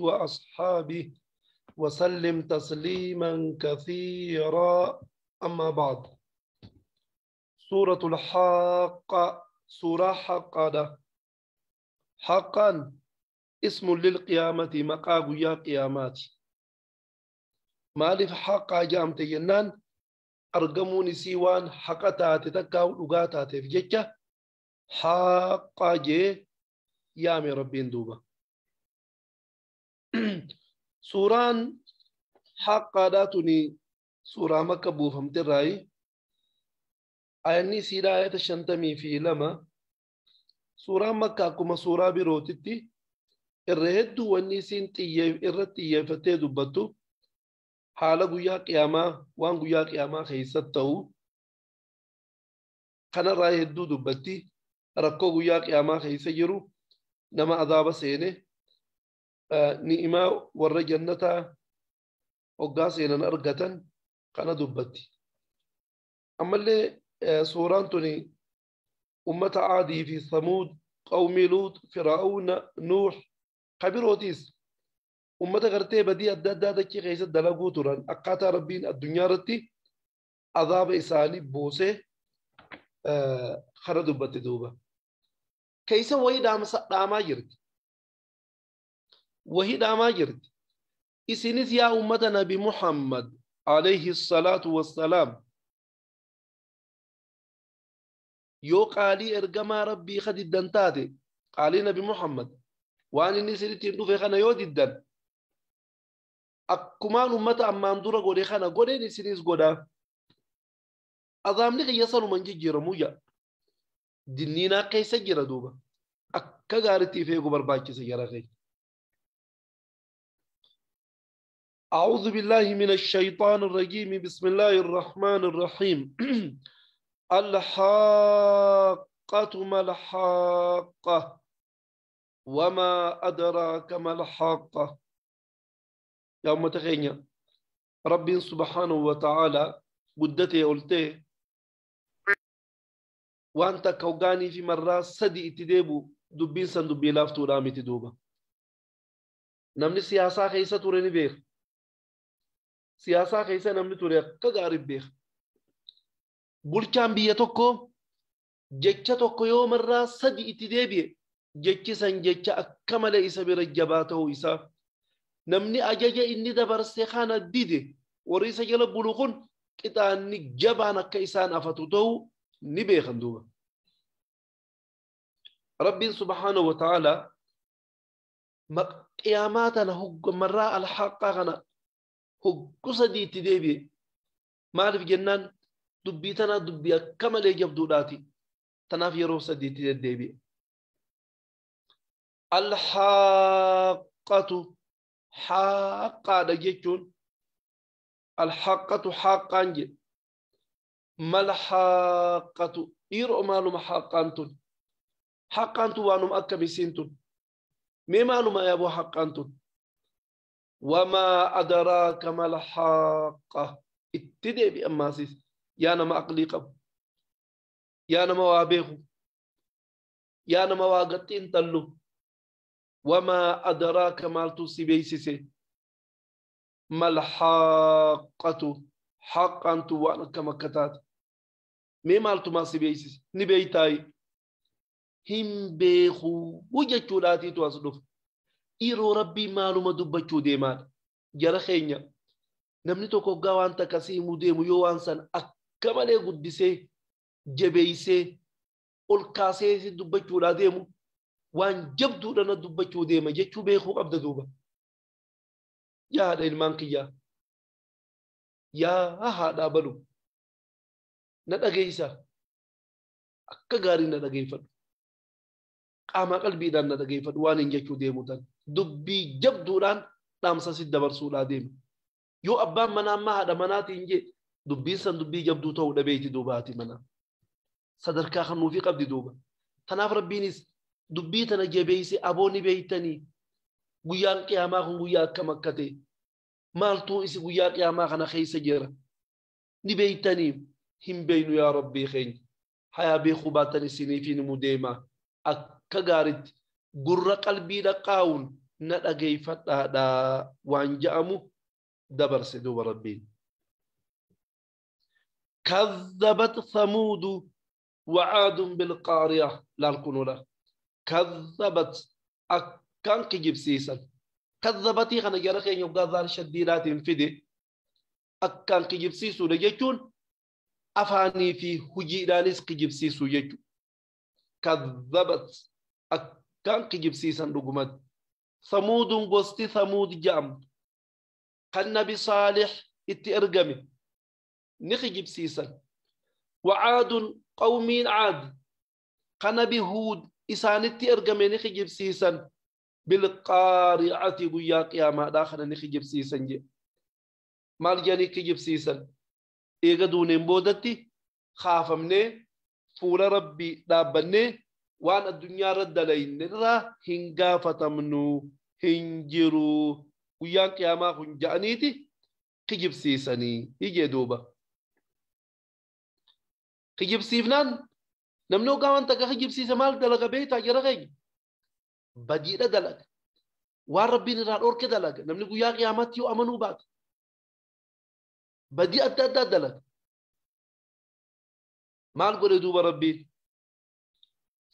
وأصحابه وسلم تسليما كثيرا. أما بعد، سورة الحاقة، سورة حقا حقا اسم للقيامة، مقا يا قيامات. مالف حقا جامت جنان أرقموني سيوان حقا تاتي تكاو لغا تاتي في جيكا حقا جي يامي ربين دوبا. سوران حقا داتني سورة مكة بوفهمت الرأي آياني سيرا آية شنتمي في لما سورة مكة كما سورة بروتتي الرهد والنسين إرتي فتي دبتو حالة قيا قياما وان قيا قياما خيستو كان الرأي هدو دبتي ركو قيا قياما خيسجرو نما عذاب سينه نئما ور جنة وقا سينا أرقة كان دبتي. أما اللي سوران توني أمة عادي في ثمود قوم لوط فرعون نوح خبيروتيس أمة غرتي بدي أدى دكي غيسة دلقو تران أقاتا ربين الدنيا رتي عذاب إساني بوسه خردو بتدوبة كيسا وهي داما جرت وهي داما جرت. إسنس يا أمة نبي محمد عليه الصلاة والسلام يو قالي إرقما ربي خد الدنتاتي قالي نبي محمد وأنا نسيت في خنا يو ددن أكمان أمة أمان دورا قولي خنا قولي نسيت قولا أظامني يصلوا من جيرا مويا دنينا قيس جيرا دوبا أكا غارتي فيكو برباكي سجرا خي. أعوذ بالله من الشيطان الرجيم. بسم الله الرحمن الرحيم. الحاقة ما الحاقة وما أدراك ما الحاقة. يا أمة خينيا ربي سبحانه وتعالى قدتي قلتي وأنت كوغاني في مرة سدي اتديبو دبين سن دبي لافتو رامي تدوبا. نمني سياسة خيسة توريني بيخ سياسة خيسة نمني توري كغارب بيخ bulchaan biyya tokko jecha tokko yoo marraa sadi itti deebi'e jechi san jecha akka malee isa bira jabaa ta'uu isaa namni ajaja inni dabarse kana dide warri isa jala bulu kun qixaanni jabaan akka isaan afatu ta'uu ni beekan duuba. Rabbiin subhaanahu wa ta'ala qiyaamaa tana marraa alhaqqaa kana hoggu sadi itti deebi'e maaliif jennaan dubbii tanaa dubbii akka malee jabduudhaati. Tanaaf yeroo sadiitti deddeebi'e. Alhaaqatu haaqaadha jechuun alhaaqatu haaqaan jedhe. Malhaaqatu dhiiroo maaluma haaqaan tun? Haaqaan tun waanuma akkamisiin tun? Mee maaluma yaaboo haaqaan tun? Wamaa adaraaka malhaaqa itti deebi'e ammaasiis. يا نما أقلي قب يا نما وابيخو يا نما واقتين تلو وما أدراك مالتو سبيسيسي ما الحاقة حقا وانا كما كتات مي مالتو ما سبيسيسي نبيتاي هم بيخو وجهتو لاتي تواسدوف إيرو ربي مالو ما دبتشو ديمان جرخينيا namni tokko hoggaa waan takka si himuu deemu yoo waan san akka malee guddisee jabeessee ol kaasee si dubbachuudhaa deemu waan jabduudha na dubbachuu deema jechuu beekuu qabda duuba. Yaa haadha ilmaan kiyyaa yaa haadhaa balu na dhageessa akka gaarii na dhageeffadhu qaama qalbiidhaan na dhageeffadhu waan hin jechuu deemu tan dubbii jabduudhaan dhaamsa si dabarsuudhaa deema. Yoo abbaan manaa ammaa haadha manaatiin jee dubbiin san dubbii jabduu ta'uu dhabeeti duuba haati manaa. Sadarkaa kan nuufii qabdi duuba. Tanaaf rabbiinis dubbii tana jabeeyse aboonni beeytanii guyyaan qiyaamaa kun guyyaa akkam akka ta'e maaltu isi guyyaa qiyaamaa kana keessa jira ni beeytanii hin beeynu yaa rabbii keenya hayaa beekuu baatan isiniif hin himu deemaa akka gaaritti gurra qalbii dhaqqaa'uun na dhageeffadhaadha waan ja'amu dabarse duuba Rabbiin. كذبت ثمود وعاد بالقارعة لالكنولا كذبت أكان كجبسيسا كذبتي خنا جرخين يبقى ذار شديدات فدي أكان كجبسيسو لجيتون أفاني في هجيرانيس كجبسيسو يجو كذبت أكان كجبسيسا رقمت ثمود قصتي ثمود جام كان نبي صالح اتئرقمي نخجب سيسا وعاد قومين عاد كان هود إسانتي أرقمي نخجب سيسا بالقارعة قيا قياما داخل نخجب سيسا جي مال جاني كجب سيسا إيغدون بودتي خافمني فول ربي دابني وان الدنيا رد لين را هنغافة منو هنجرو قيا قياما خنجانيتي كجب سيساني يجي دوبا kijibsiifnaan namni hoggaa waan takka kijibsiise maal dalaga beektaa jara keenya badiidha dalaga waan Rabbiin irraa dhorke dalaga namni guyyaa qiyaamaatti yoo amanuu baate badii adda addaa dalaga maal godhe duuba Rabbiin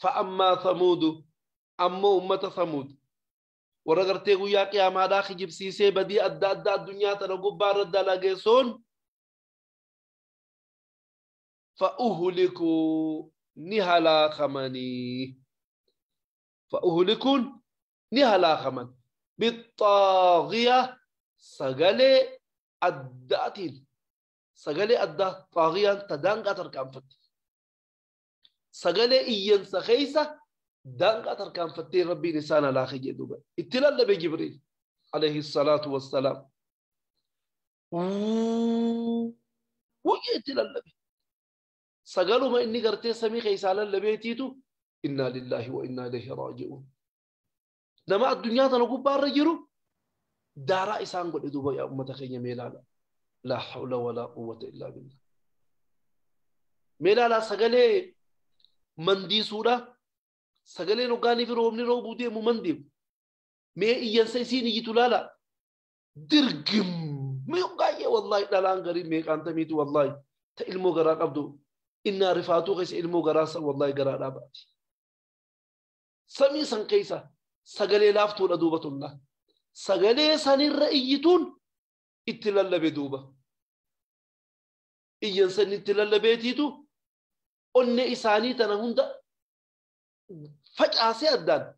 fa'ammaa samuudu ammoo ummata samuud warra gartee guyyaa qiyaamaadhaa kijibsiisee badii adda addaa addunyaa tana gubbaarra dalage sun فأهلكوا نهلا خمني فأهلكوا نهلا خمن بالطاغية سجلي أداتين سجلي أدا طاغية تدانغا تركان فتي سجلي إيان سخيسة دانغا تركان فتي ربي نسانا لا خجي دوبا اتلال بجبريل عليه الصلاة والسلام وجه اتلال سقالوا ما إني قرتي سمي خيسالا لبيتيتو إنا لله وإنا إليه راجعون نما الدنيا تنقو بار دارا إسان قل إدوبا يا أمة خيني ميلالا لا حول ولا قوة إلا بالله ميلالا سقالي مندي سورة سقالي نقاني في رومني روبو دي ممندي مي إيان سيسيني جيتو لالا درقم مي يقايا والله لا غريب مي كانتميتو والله تإلمو غراق أبدو إن رفاتو قيس إلمو غراسا والله غرا باتي سمي سن قيسا سغلي لافتو لدوبة الله سغلي سن الرأيتون اتلال بدوبة إيان سن اتلال بيتيتو أن إساني تنهند فجأة سيدان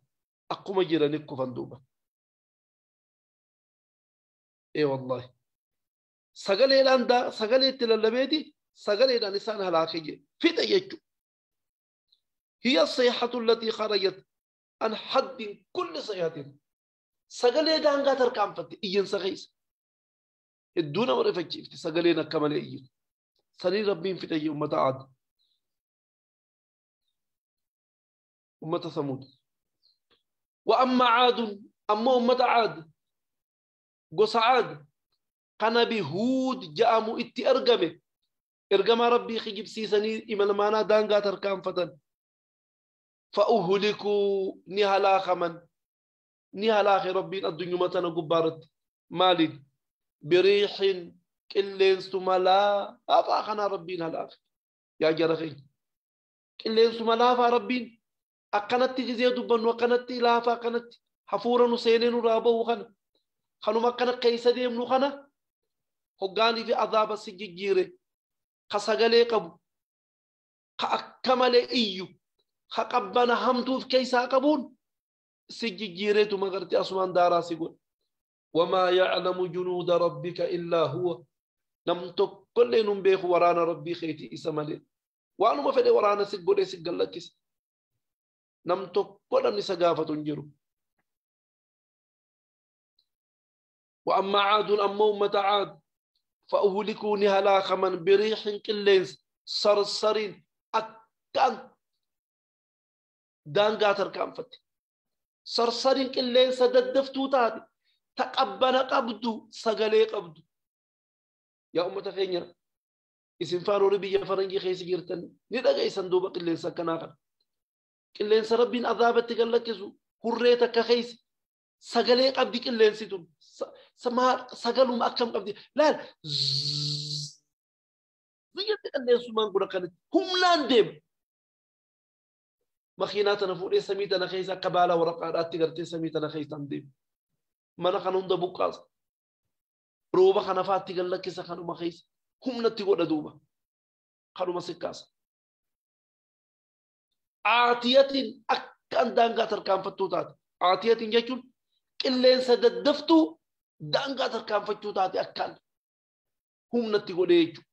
أقوم جيرانك فندوبة إيه والله سغلي لاندا سغلي اتلال بيتي سغلي لسان هلاكي في تيجو هي الصيحة التي خرجت عن حد كل صيحة سغلي دانغا تركام فتي إيان سغيس الدون ورفجي سغلينا كمال إيان سني ربين في تيجي أمة عاد أمة ثمود وأما عاد أما أمة عاد قص عاد كان بهود جاء إتي أرقمه إرجما ربي خجب سيسني إما لما دانغا تركام فتن فأهلكوا نهلا خمن نهلا خي ربي الدنيا متنا قبارت مالي بريح كلين سملا أفا ربي نهلا يا جرخي كلين سملا فا ربي أقنت غزي دبن وقنت لا فا قنت حفورا نسينين رابو وخن خنو ما قنت قيسة ديم نخنا هقاني في عذاب السجيري خسغلي قبو خأكمل إيو خقبنا همتوف كيسا قبون سجيريتو مغرتي أسمان دارا سيقول وما يعلم جنود ربك إلا هو نمتك كل نمبيخ ورانا ربي خيتي إسمالي وانو ما فدي ورانا سيقول سيقل لكس نمتك كل نسقافة جرو وأما عاد أما أمة عاد فأهلكوا نهلاك من بريح قلينس صرصر أكان دانغا تركان فتي صرصر قلينس ددفتو تاتي تقبل قبدو سغلي قبدو يا أمة خينيا اسم فارو ربي فرنجي خيس جرتن ندغي صندوق قلينس كناخ قلينس ربين عذابت تقلكسو هريتك خيس Sagalee qabdi qilleensi tun. Sagaluma akkam qabdi. Laal ziyyatti qilleensumaan kun akkanatti humnaan deema. Makiinaa tana fuudhee samii tana keessa akka baala waraqaadhaatti gartee samii tana keessaan deema. Mana kana hunda buqqaasa. Rooba kana faatti gallakkisa kanuma keessa. Humnatti godha duuba. Kanuma sikkaasa. Aatiyatiin akkaan daangaa tarkaanfattuu taate. Aatiyatiin jechuun qilleensa daddaftuu daangaa tarkaanfachuu taate akkaan humnatti godhee jechuudha.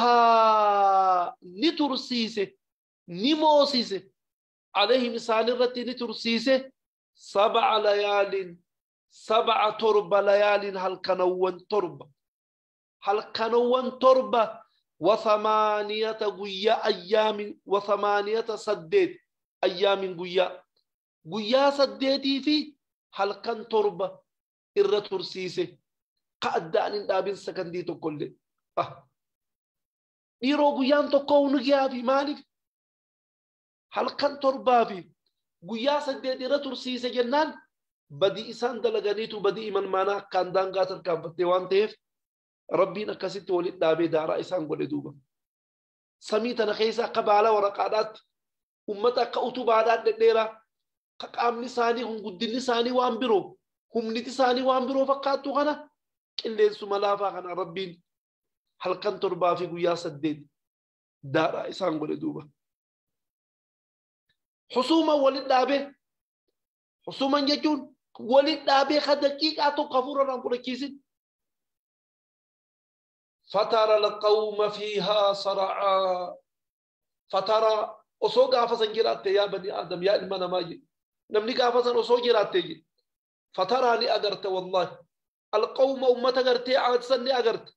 Sakharahaa ni tursiise, ni moosise, alayhim isaanirratti ni tursiise 7 layaalin 7 torba layaalin halkanawwan torba. Halkanawwan torba و8 guyyaa ayyaamin و8 8 ayyaamin guyyaa. Guyyaa 8 fi halkan torba irra tursiise. Ka addaan hin dhaabin sakandii tokkollee. Dhiiroo guyyaan tokko nu giyaa fi maaliif? Halkan torbaa fi guyyaa 8 irra tursiise jennaan badii isaan dalaganiitu badii imalmaanaa akkaan daangaa tarkaanfattee waan ta'eef Rabbiin akkasitti walitti dhaabee daaraa isaan godhe duuba. Samii tana keessa akka baala waraqaadhaatti ummata akka utubaadhaan dhedheeraa ka qaamni isaanii guddinni isaanii waan biroo humniti isaanii waan biroo fakkaattu kana qilleensuma laafaa kana Rabbiin halkan torbaa fi guyyaa 8 daaraa isaan godhe duuba. Husuuman walitti dhaabee husuuman jechuun walitti dhaabee ka daqiiqaa tokko hafuurarraan fudhachiisin. فترى القوم فيها صرعا. فترى osoo gaafa san jiraatte yaa bani aadam yaa ilma namaa jedhe. Namni gaafa san osoo jiraatte jedhe. Fataraa ni agarte wallahi. Alqawma ummata gartee aadsan ni agarte.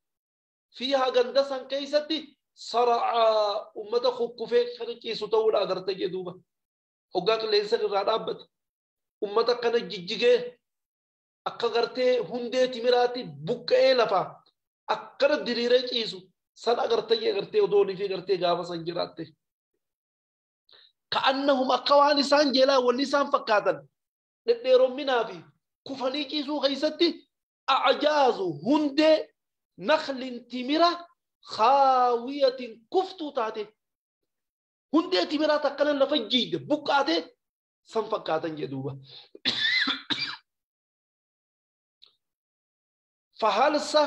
Fiihaa ganda san keessatti sara'aa ummata kukkufee kan ciisu ta'uudha agarte jedhe duuba. Hoggaa qilleensa irraa dhaabbate. Ummata akkana jijjigee akka gartee hundee timiraatti buqqa'ee lafaa akkana diriiree ciisu san agarte jee gartee odoonii fi gartee gaafa san jiraatte. Ka'annahum akka waan isaan jeelaa wanni isaan fakkaatan dhedheeromminaa fi kufanii ciisuu keessatti a'jaazu hundee naklin timira khaawiyatin kuftuu taate. Hundee timiraa takkana lafa jiide buqqaate san fakkaatan jee duuba. Fahalsa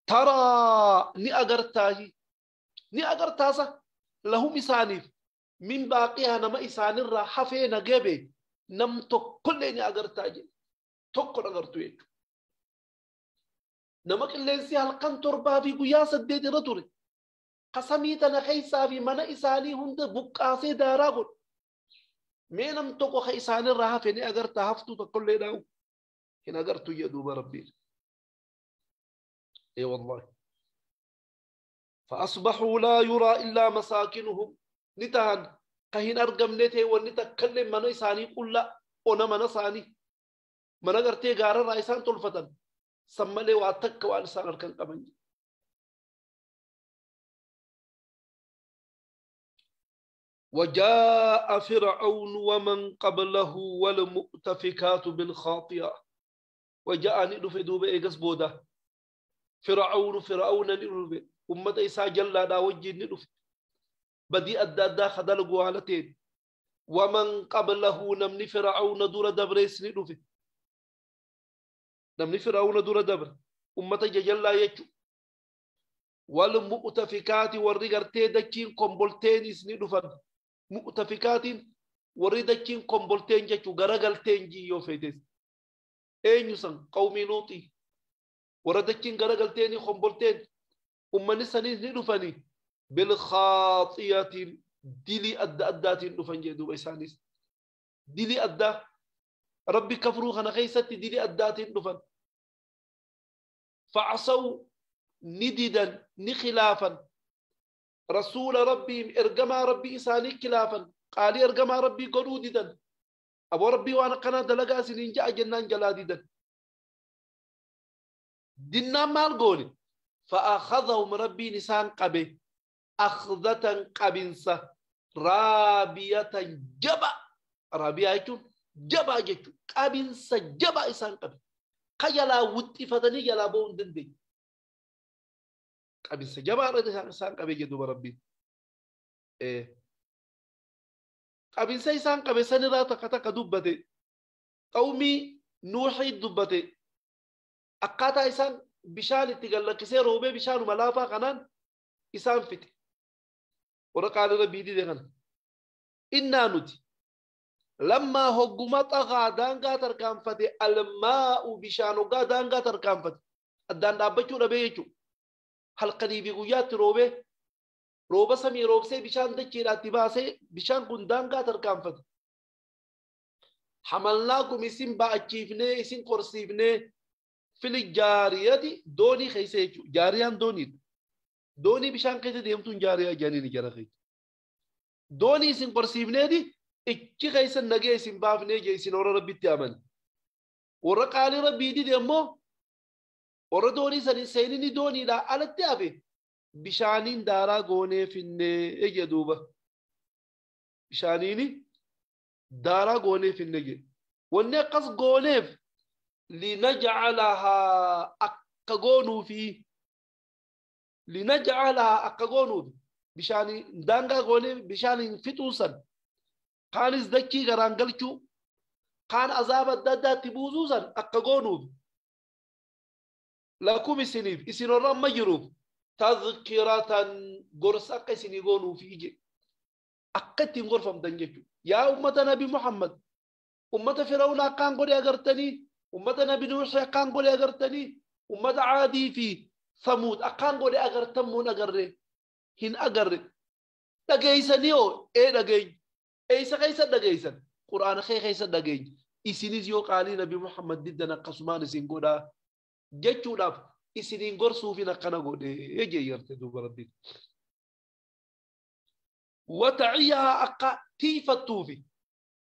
taraa ni agartaahi ni agartaasa lahum isaaniif min baaqiyaa nama isaanirraa hafee nagabe nam tokkollee ni agartaa jedhe tokko agartu jechuudha. Nama qilleensi halkan torbaa fi guyyaa 8 irra ture qasamii tana keessaa fi mana isaanii hunda buqqaasee daaraa godhe. Mee nam tokko ka isaanirraa hafe ni agartaa haftuu tokkollee dhaa'u hin agartu jedhu duuba Rabbiin. Ee wallahi. فأصبحوا لا يرى إلا مساكنهم نتهن كهين أرقم نتي ونتكلم من إساني قل لا أنا من إساني من أغرتي غارة رئيسان تلفتن سمالي واتك وأنسان أركن قمن وجاء فرعون ومن قبله والمؤتفكات بالخاطئة وجاء ندف دوب إيغس بودا فرعون فرعون ندف أمة إسا جل دا وجه ندف بدي أدى خدل قوالتين ومن قبله نمني فرعون دور دبريس ندف نمني فرعون دور دبر أمة جل يجو والمؤتفكات والرجرتي دكين كومبولتين ندفن مؤتفكات وريدكين كومبولتين جتو غرغلتين جي يو فيدس اينيسن قومي لوطي وردكين غرغلتين كومبولتين امني سنين ندفني بالخاطئة دلي أدى أداتين دفن جدو بيسانيس دلي أدى ربي كفرو خنا خيستي دلي أداتين دفن فعصوا نددا نخلافا رسول ربي ارجما ربي إساني كلافا قال ارجما ربي قروددا أبو ربي وأنا قنا دلقا سنين جاء جنان جلاددا دينا مال قولي فأخذهم ربي نسان قبي أخذة قبنسة رابية جبا رابية يكون Jabaa jechuudha. Qabinsa jabaa isaan qabe. Ka jalaa wuxxifatanii jalaa ba'uu hin dandeenye. Qabinsa jabaadha isaan qabe jedhu Rabbiin. Qabinsa isaan qabe sanirraa takka takka dubbate. Qawmii Nuuxii dubbate. Akkaataa isaan bishaan itti gallakkisee roobee bishaanuma laafaa kanaan isaan fixe. Warra qaalii Rabbii dide kana. Innaa nuti lammaa hogguma xagaa daangaa tarkaanfate almaa'u bishaan hoggaa daangaa tarkaanfate addaan dhaabbachuu dhabee jechuudha. Halkanii fi guyyaatti roobee rooba samii roobsee bishaan dachiidhaatti baasee bishaan kun daangaa tarkaanfate. Hamalnaakum isin ba'achiifnee isin qorsiifnee fili jaariyati doonii keessa jechuudha. Jaariyaan dooniidha. Doonii bishaan keessa deemtuun jaariyaa jedhanii jara keessa. Doonii isin qorsiifneeti ichi keessa nagee isin baafnee jee isin warra Rabbitti amane. Warra qaalii Rabbii dide immoo warra doonii sanii seenini dooniidhaa alatti hafe bishaaniin daaraa goonee finnee jee duuba. Bishaaniin daaraa goonee finnee jee. Wanni akkas gooneef linajcalahaa akka goonuufi linajcalahaa akka goonuufi bishaanii daangaa goonee bishaaniin fixuusan kaanis dachii garaan galchuu kaan azaaba adda addaatti buusuusan akka goonuuf lakum isiniif isin warra amma jiruuf tadhkiratan gorsa akka isinii goonuufi ije akka ittiin gorfamtan jechuudha. Yaa ummata Nabi Muhammad, ummata Firawna akkaan godhe agartanii, ummata Nabi Nuuxi akkaan godhe agartanii, ummata Caadii fi Samuud akkaan godhe agartammuun agarre hin agarre. Dhageeysanii hoo ee dhageenya. Eeysa keessa dhageeysan? Qur'aana kee keessa dhageenya. Isinis yoo qaalii Nabi Muhammad diddan akkasumaan isin godhaa jechuudhaaf isiniin gorsuufin akkana godhe jee duuba Rabbiin. Wataciyaa akka tiifattuufi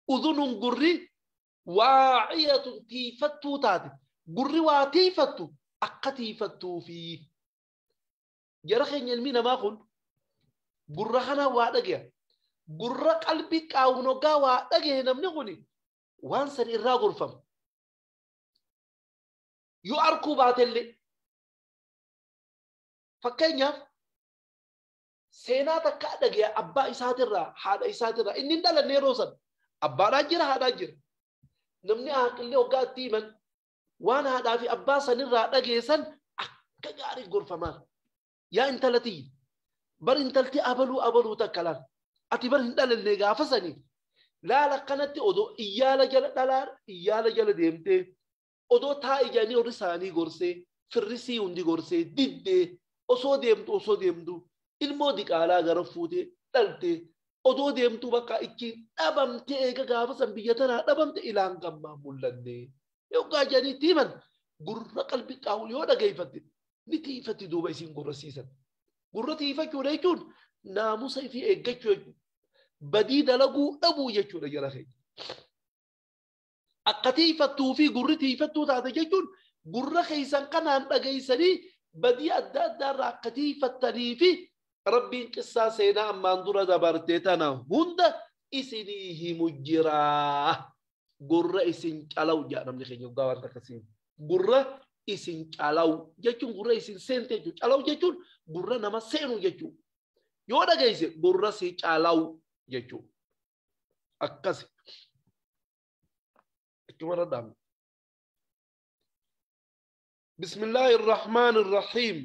udhunun gurri waaciyatun tiifattuu taate gurri waa tiifattu akka tiifattuufi. Jara keenya ilmi namaa kun gurra kana waa dhageya. Gurra qalbii qaawun hoggaa waa dhagaye namni kun waan san irraa gorfama. Yoo arkuu baatellee fakkeenyaaf seenaa takka dhagaya abbaa isaatirraa haadha isaatirraa inni hin dhalanne yeroo san abbaadhaa jira haadhaa jira. Namni haaqillee hoggaa itti himan waan haadhaa fi abbaa sanirraa dhageessan akka gaarii gorfamaan. Yaa intala tiyya bar intalti abaluu abaluu takka laal ati bar hin dhalanne gaafa sanii laala akkanatti odoo iyyaala jala dhalaa iyyaala jala deemtee odoo taa'i jedhanii warri isaanii gorsee firrisii hundi gorsee diddee osoo deemtu ilmoo diqaalaa gara fuutee dhaltee odoo deemtu bakka ichi dhabamtee eega gaafa san biyya tanaa dhabamte ilaan gammaa mul'anne yoggaa jedhanii itti himan gurra qalbii qaawul yoo dhageeffatte ni tiifatti duuba isin gurrasiisan. Gurra tiifachuudha jechuun naamusa ifii eeggachuu jechuudha. Badii dalaguu dhabuu jechuudha jara keenya. Akka tiifattuu fi gurri tiifattuu taate jechuun gurra keessan kanaan dhageessanii badii adda addaarraa akka tiifattanii fi Rabbiin qissaa seenaa ammaan dura dabartee tana hunda isinii himu jiraa. Gurra isin calaw jedha namni keenya waggaa waan akkasii. Gurra isin calaw jechuun gurra isin seente jechuudha. Calaw jechuun gurra nama seenu jechuudha. Yoo dhageesse gurra si calaw jechuudha. Akkasi. Achuma irra dhaabna. Bismillaahi irrahmaani irrahiim.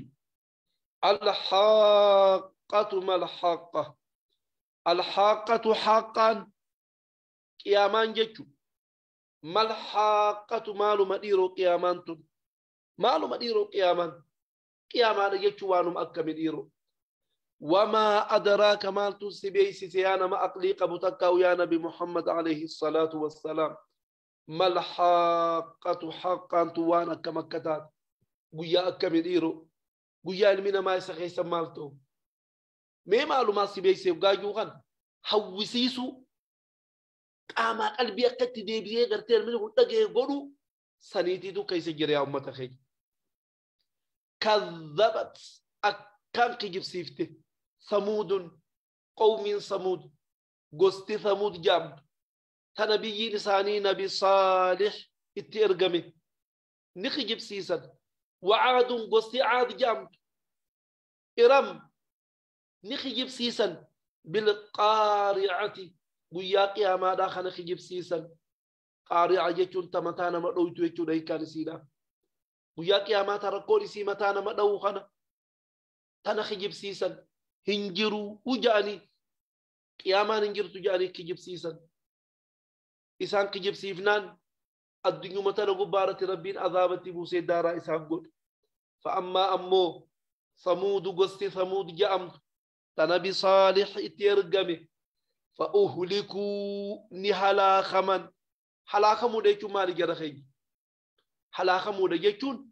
Alhaaqatu malhaaqa. Alhaaqatu haaqaan qiyaamaan jechuudha. Malhaaqatu maaluma dhiiroo qiyaamaan tun. Maaluma dhiiroo qiyaamaan. Qiyaamaadha jechuun waanuma akkami dhiiroo. Wamaa adraaka maaltu si beeksise yaa nama aqlii qabu takkaa'u yaa Nabi Muhammad alayhi salaatu wassalaam. Malhaaqatu haqqaantu waan akkam akka taate. Guyyaa akkami dhiiroo. Guyyaa ilmi namaa isa keessa maal ta'u. Mee maalumaa si beeksiseef gaajuu kana hawwisiisuu qaamaa qalbii akka itti deebi'ee gartee ilmi kun dhaga'e godhu saniitiitu keessa jira yaa uummata keenya. Kadhabat akkaan kijibsiifte samuudun qawmiin samuud gosti samuud jaamtu تنبيين لساني نبي صالح اتئرقمي نخجب سيسا وعاد قصي عاد جامد إرم نخجب سيسا بالقارعة قيا قياما داخل نخجب سيسا قارعة جتون تمتانا مدويتو يتون ايكان سيدا قيا قياما ترقوني سيمتانا مدوخنا تنخجب سيسا هنجرو وجاني قياما ننجرتو جاني كجب سيسا إسان كجب سيفنان الدنيا متنا غبارة ربين عذابتي بوسي دارا إسان قد فأما أمو ثمود قصي ثمود جأمت تنبي صالح اتيرقمي فأهلكوا نهلا خمن حلا خمو ديكو مالي جرخي حلا خمو ديكو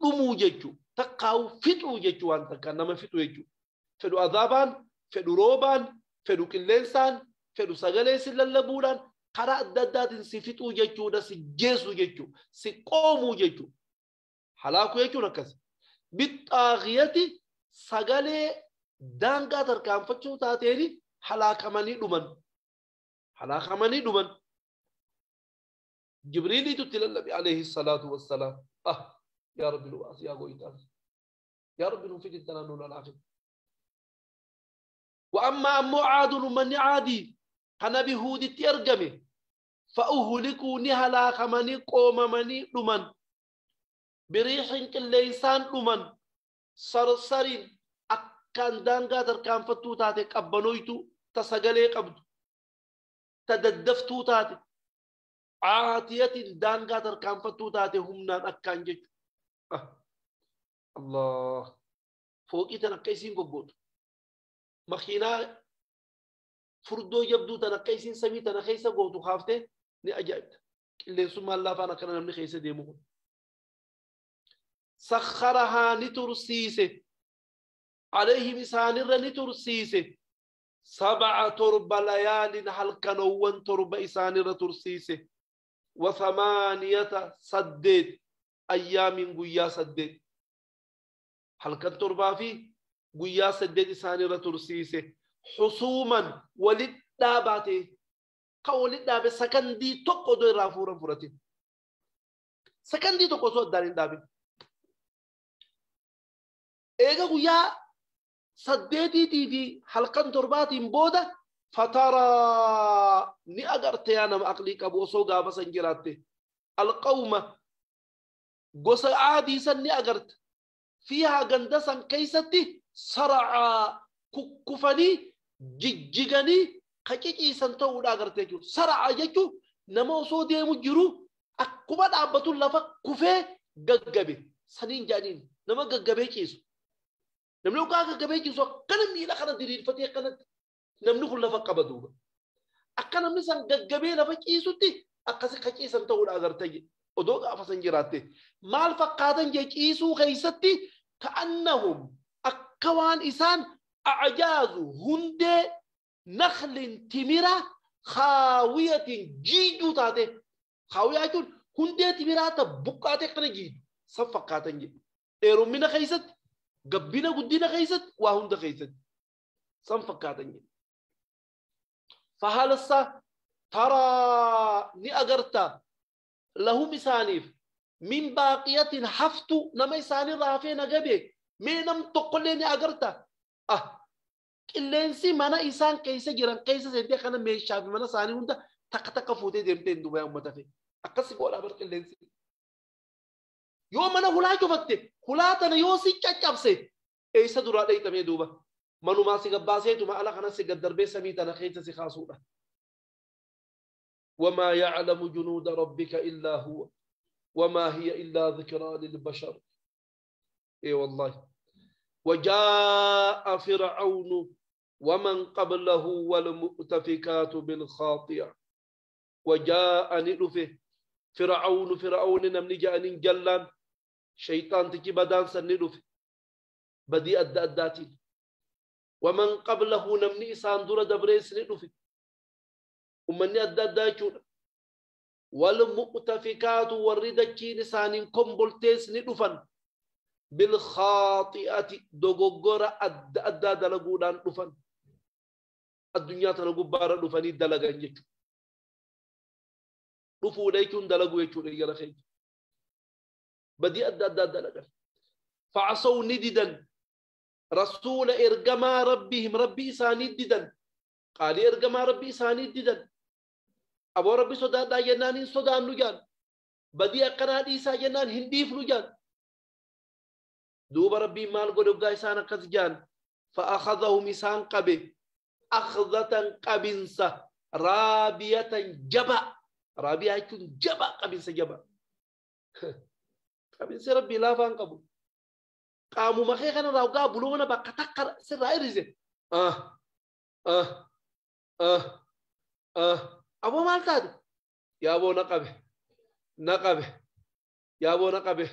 نمو جيكو تقاو فتو جيكو أنت كان نما فتو جيكو فدو عذابان فدو روبان فدو كلنسان فدو سغليس للبولان karaa adda addaatiin si fixuu jechuudha, si geessu jechuudha, si qoomuu jechuudha. Halaakuu jechuun akkas. Bixxaaxiyati sagalee daangaa tarkaanfachuu taateeni halaakamanii dhuman. Halaakamanii dhuman. Jibriiliitu itti lallabe alayhi salaatu wassalaam. Ah yaa Rabbi nu baasi yaa gooyitaas. Yaa Rabbi nu fixi tanaan nuun halaakin. Wa ammaa ammoo caadun ummanni caadii kana bihuuditti ergame. فأهلكوا نهلا خمني قوممني دمن بريح قليسان دمن صرصر أكان دانغا تركان فتو تاتي قبنويتو تسغلي قبض تددفتو تاتي عاتية دانغا تركان فتو تاتي همنان أكان جيج أه. الله فوقي تنقيسين قبوت مخينا فردو يبدو تنقيسين سمي تنقيسا قوتو خافته ni ajaa'ibta qilleensummaan laafaan akkana namni keessa deemu kun sakharahaa ni tursiise alayhim isaanirra ni tursiise 7 torba layaalin halkanoowwan 7 isaanirra tursiise wa 8 8 ayyaamin guyyaa 8 halkan 7 fi guyyaa 8 isaanirra tursiise xusuuman walit dhaabaate قولي دابي سكندي توكو دو رافورا فرتي سكندي توكو سو دارين دابي ايغا غيا سديتي تي في حلقان ترباتين بودا فترى ني اغرتي انا عقلي قبو سو غابا سنجراتي القوم غوس عادي سن ني اغرت فيها غندسن كيستي سرع كفني ججغني kaciiciisan ta'uudha agartee jiru. Sara'a jechuun nama osoo deemu jiru akkuma dhaabbatu lafa kufee gaggabe. Saniin jedhaniin nama gaggabee ciisu. Namni dhugaa gaggabee ciisu akkana miila kana diriirfatee akkanatti namni kun lafa qaba duuba. Akka namni san gaggabee lafa ciisutti akkasi kaciisan ta'uudha agartee jiru. Odoo gaafa san jiraatte. Maal fakkaatan jee ciisuu keessatti ka'annahum akka waan isaan acjaazu hundee نخل تمرة خاوية جيجو تاتي خاوية جون هندي تمرة تبقاتي قنا جيجو صفقاتن جي إيرومينا خيست قبينا قدينا خيست وهند خيست صفقاتن جي فهل ترى ني أغرتا لهم إسانيف من باقية حفتو نما إساني رافين غبي مينم تقولي ني أغرتا أه qilleensi mana isaan keessa jiran keessa seentee kana meeshaa fi mana isaanii hunda takka takka fuutee deemtee hin duubaa uummata fe akkasi godhaa bar qilleensi. Yoo mana hulaa cufatte hulaa tana yoo si caccabse eessa duraa dheeytamee duuba manumaa si gabbaaseetuma ala kana si gaddarbee samii tana keessa si kaasuudha. وما يعلم جنود ربك إلا هو وما هي إلا ذكرى للبشر. إيه والله. وجاء فرعون ومن قبله والمؤتفكات بالخاطئة. وجاء نلفه فرعون فرعون نمني جاء جلان شيطان تكي بدان سنلفه بدي أدى أداتين ومن قبله نمني إسان دور دبريس نلفه ومن أدى أداتين والمؤتفكات والردكين إسانين كمبلتيس نلفن بالخاطئة دوغورا أدى أدى دلقودان دفن الدنيا تنقو بارا دفني دلقان جيكو. Dhufuudha jechuun dalaguu jechuudha jara keenya. Badii adda addaa dalagan. Facasaw ni didan. Rasuula ergamaa rabbihim rabbi isaanii didan. Qaalii ergamaa rabbi isaanii didan. Aboo rabbi sodaadhaa jennaan hin sodaannu jaan. Badii akkanaa dhiisaa jennaan hin dhiifnu jaan. Duuba rabbiin maal godhe hoggaa isaan akkas jaan. Fa'akhadhahum isaan qabe. Akhdatan qabinsa raabiyatan jaba. Raabiyaa jechuun jaba qabinsa jaba. Qabinsi rabbii laafaan qabu. Qaamuma kee kanarraa hoggaa buloona bakka takka sirraa hir'ise. Aboo maal taate? Yaaboo na qabe. Na qabe. Yaaboo na qabe.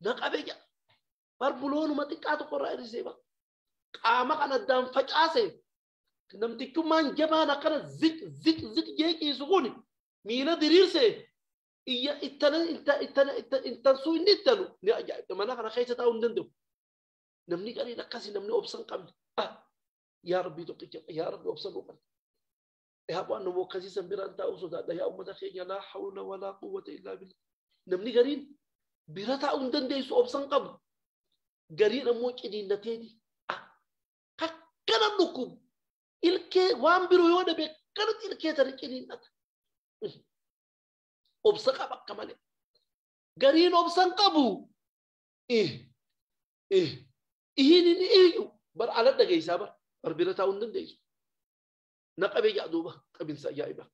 Na qabe jedha. Bar buloonuma xiqqaa tokkorraa hir'isee ba. Qaama kana addaan facaase. Namtichummaan jabaan akkana zik zik zik jee ciisu kun miila diriirsee iyya ittana intansuu inni ittanu ni ajaa'iba. Mana kana keessa taa'uu hin danda'u. Namni qaliin akkasii namni obsa hin qabne. Yaa Rabbii tokkicha yaa Rabbi obsa nuu qabne. Yaa waan nama akkasii san biraan taa'uu sodaadha. Yaa uummata keenya laa hawla walaa quwwata illaa billah. Namni gariin bira taa'uu hin dandeessu obsa hin qabu. Gariin ammoo ciniinnateeti. Akkana dhukkubu. Ilkee waan biroo yoo dhabe akkanatti ilkee tana ciniinnata. Obsa qaba akka malee. Gariin obsa hin qabu. Ihin inni iyyu bar ala dhageessaa bar bar bira taa'uu hin dandeessu. Na qabee jaa duuba qabinsa ajaa'iba.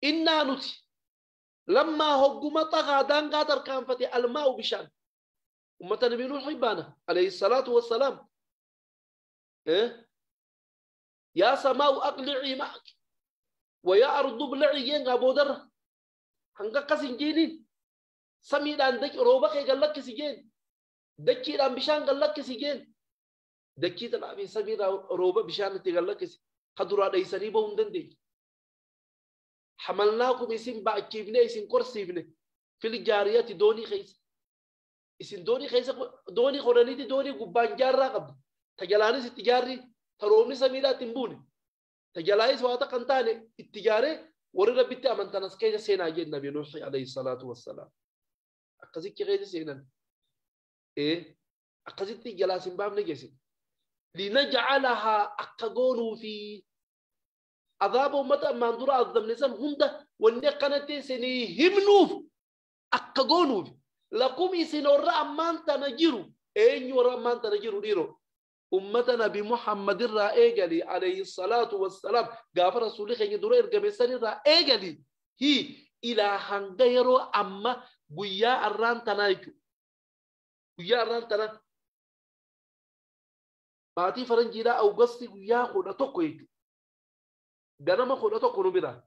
Innaa nuti lammaa hogguma xagaa daangaa tarkaanfate almaa'u bishaan. Ummata Nabii Nuuh baana alayhi salaatu wassalaam. Yaa samaa'u aqlicii ma'aki wa yaa ardu iblicii jeen gaa boodarra. Hanga akkas hin jeeniin samiidhaan rooba kee gad lakkisi jeen. Dachiidhaan bishaan gad lakkisi jeen. Dachii tanaa fi samiirraa rooba bishaan itti gad lakkisi. Ka duraa dheeysanii bahuu hin dandeenye. Hamalnaakum isin baachiifne isin korsiifne fil jaariyati doonii keessa. Isin doonii keessa doonii koraniiti doonii gubbaan jaarraa qabdu. Ta jalaanis itti jaarri ta roobni samiidhaa itti hin buune. Ta jalaayis waa takka hin taane itti jaaree warri rabbitti amantan as keessa seenaa jeen Nabi Nuuhi alayhi salaatu wassalaam. Akkasitti keessa seenan. Akkasitti jalaas hin baafne geessin. Linajcalahaa akka goonuu fi azaaba uummata ammaan dura azabne san hunda wanni akkanatti isinii himnuuf akka goonuuf lakum isin warra ammaan tana jiru eenyu warra ammaan tana jiru dhiiroo ummata Nabi Muhammad irraa eegali alayhi salaatu wassalaam gaafa rasuulli keenya dura ergame san irraa eegali hi ilaa hanga yeroo amma guyyaa arraan tanaa jechuudha. Guyyaa arraan tanaa baatii faranjiidhaa Awugasti guyyaa 11 jechuudha. Ganama 11 nu biraa.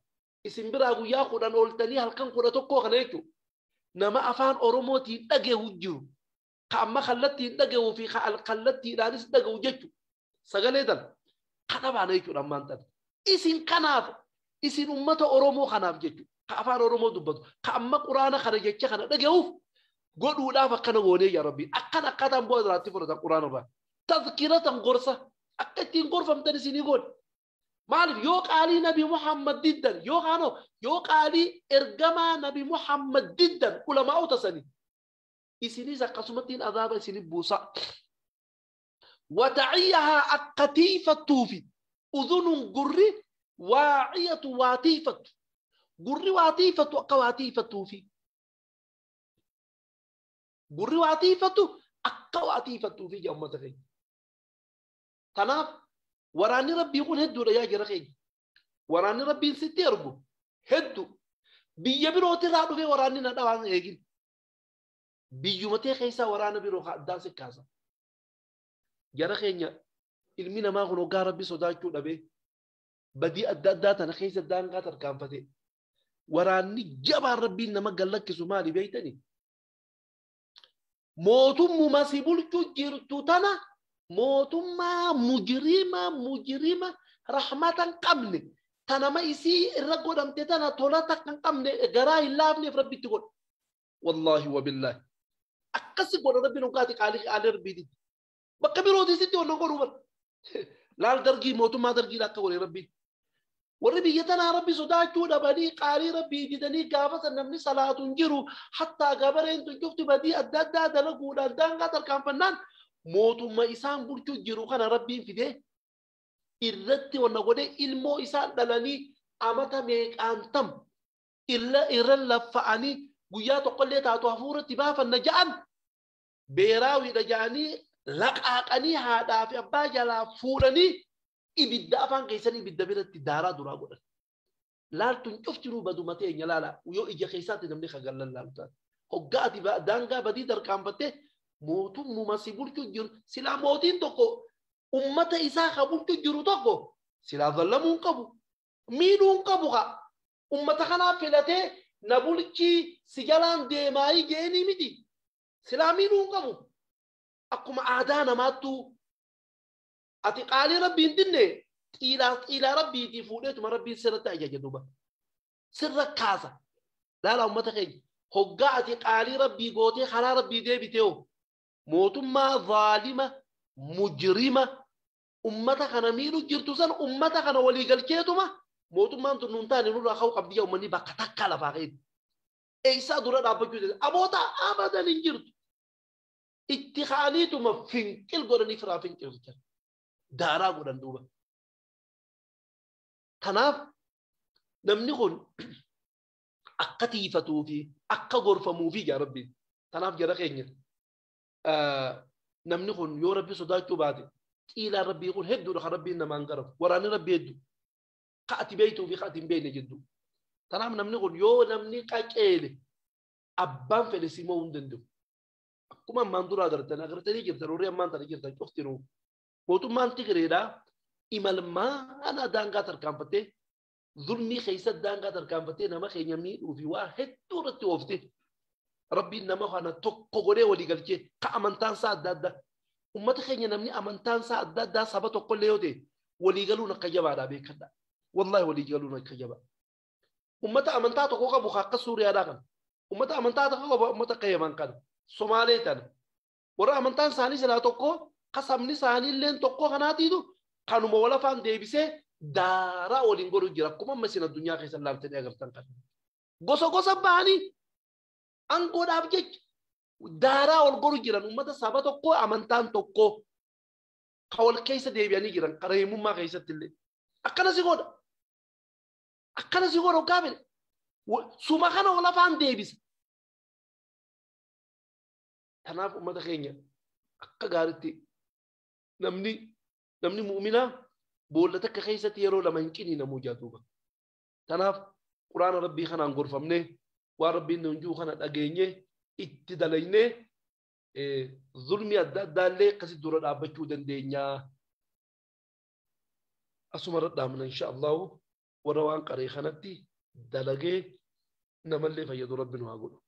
Isin biraa guyyaa 10 ooltanii halkan 11 kana jechuudha. Nama afaan Oromootiin dhageehu jiru. Ka amma kallattiin dhagahuu fi ka alkallattiidhaanis dhagahu jechuudha. Sagalee tana kana baana jechuudha ammaan tana. Isin kanaaf isin ummata Oromoo kanaaf jechuudha. Ka afaan Oromoo dubbatu ka amma quraana kana jecha kana dhagahuuf godhuudhaaf akkana goonee yaa Rabbi. Akkana akkaataan bu'aa jiraatti fudhatan quraana irraa. Tazkiratan gorsa akka ittiin gorfamtan isinii godhe. Maaliif yoo qaalii Nabi Muhammad diddan yoo kaanoo yoo qaalii ergamaa Nabi Muhammad diddan ulamaa'ota sanii. Isinis akkasumattiin azaaba isinif buusa. Wataciyyahaa akka tiifattuufi udhunun gurri waaciyatu waa tiifattu. Gurri waa tiifattu akka waa tiifattuufi. Gurri waa tiifattu akka waa tiifattuufi jaa ummata keenya. Tanaaf waraanni rabbii kun hedduudha yaa jara keenya. Waraanni rabbiin sitti ergu hedduu. Biyya birootirraa dhufee waraanni na dhawaan eegin. Biyyumatee keessaa waraana biroo addaa si kaasa. Jara keenya ilmi namaa kun hoggaa rabbi sodaachuu dhabee badii adda addaa tana keessa daangaa tarkaanfate. Waraanni jabaan rabbiin nama gallakkisu maali beektanii? Mootummaa si bulchuu jirtu tana mootummaa mujrima rahmata hin qabne tanama isii irra godhamte tana tola takka hin qabne garaa hin laafneef rabbitti godha. Wallaahi wabillaahi. Akkasi godha rabbiin hoggaati qaalii qaalii rabbiiti. Bakka birootii sitti wannan godhuu bara. Laal dargii mootummaa dargiidha akka godhe rabbiin. Warri biyya tanaa rabbi sodaachuu dhabanii qaalii rabbii didanii gaafa san namni salaatu hin jiru hattaa gabareen tun cufti badii adda addaa dalaguudhaan daangaa tarkaanfannaan mootummaa isaan bulchuu jiru kana rabbiin fidee irratti wanna godhee ilmoo isaan dhalanii amata meeqaan tam irra laffa'anii guyyaa tokkollee taatu hafuuratti baafanna ja'an beeraawiidha ja'anii laqaaqanii haadhaa fi abbaa jalaa fuudhanii ibidda afaan keessanii ibidda biratti daaraa duraa godhan. Laaltuun cuftinuu baduma teenya laala yoo ija keessaatti namni kagallan laalu taate. Hoggaa ati daangaa badii tarkaanfattee mootummuma si bulchuu jiru silaa mootiin tokko ummata isaa ka bulchuu jiru tokko silaa zallamuu hin qabu miidhuu hin qabu ka ummata kanaaf filatee na bulchii si jalaan deemaayii jeenii miti silaa miidhuu hin qabu akkuma aadaa namaattuu ati qaalii rabbii hin dinne xiilaa rabbiitii fuudheetuma rabbiin sirratti ajaja duuba sirra kaasa laala ummata keenya hoggaa ati qaalii rabbii gootee karaa rabbii deebitee hoo mootummaa zaalima mujrima ummata kana miidhu jirtu san ummata kana walii galcheetuma mootummaan tun nuun taane nurraa ka'uu qabdi ummanni bakka takka lafaa ka'eeti. Eessaa dura dhaabbachuu danda'a aboota abadan hin jirtu itti ka'aniituma finqil godhanii firaa finqilchan daaraa godhan duuba. Kanaaf namni kun akka tiifatuu fi akka gorfamuu fi yaa rabbi. Kanaaf jara keenya namni kun yoo rabbi sodaachuu baate xiilaan rabbii kun hedduudha kan rabbiin namaan garafu waraanni rabbii hedduu ka ati beektuu fi ka ati hin beekne jidduu. Kanaaf namni kun yoo namni qaceele abbaan fedhe simoo hin danda'u. Akkuma ammaan dura agartanii jirtan warri ammaan tana jirtan cuftinuu mootummaan Tigireedhaa imalmaana daangaa tarkaanfattee zulmii keessa daangaa tarkaanfattee nama keenya miidhuu fi waa hedduu irratti oofte rabbiin nama kana tokko godhee walii galchee ka amantaan isaa adda addaa ummata keenya namni amantaan isaa adda addaa saba tokkollee yoo ta'e walii galuun akka jabaadhaa beekadha. Wallaahi walii galuun akka jabaa. Ummata amantaa tokko qabu akka Suuriyaadhaa kana. Ummata amantaa tokko qabu ummata akka Yaman kana. Somaalee tana. Warra amantaan isaanii silaa tokko kasabni isaanii illeen tokko kanaatiitu kanuma wal afaan deebisee daaraa waliin godhu jira. Akkuma amma isin addunyaa keessa laaltanii agartan kana. Gosa gosa bahanii aangoodhaaf jecha daaraa wal godhu jiran ummata saba tokko amantaan tokko ka wal keessa deebi'anii jiran qareemummaa keessatti illee. Akkana si godha. Akkana si godha hoggaa fedhe. Suma kana wal afaan deebisa. Kanaaf ummata keenya akka gaariitti namni mu'minaa boolla takka keessatti yeroo lama hin ciniinamuu jaa duuba. Kanaaf quraana rabbii kanaan gorfamnee waan rabbiin nuun jiru kana dhageenyee itti dalagnee zulmii adda addaallee akkasitti dura dhaabbachuu dandeenya. Asuma irra dhaabna insha Allahu warra waan qaree kanatti dalagee namallee fayyadu rabbi nu haa godhu.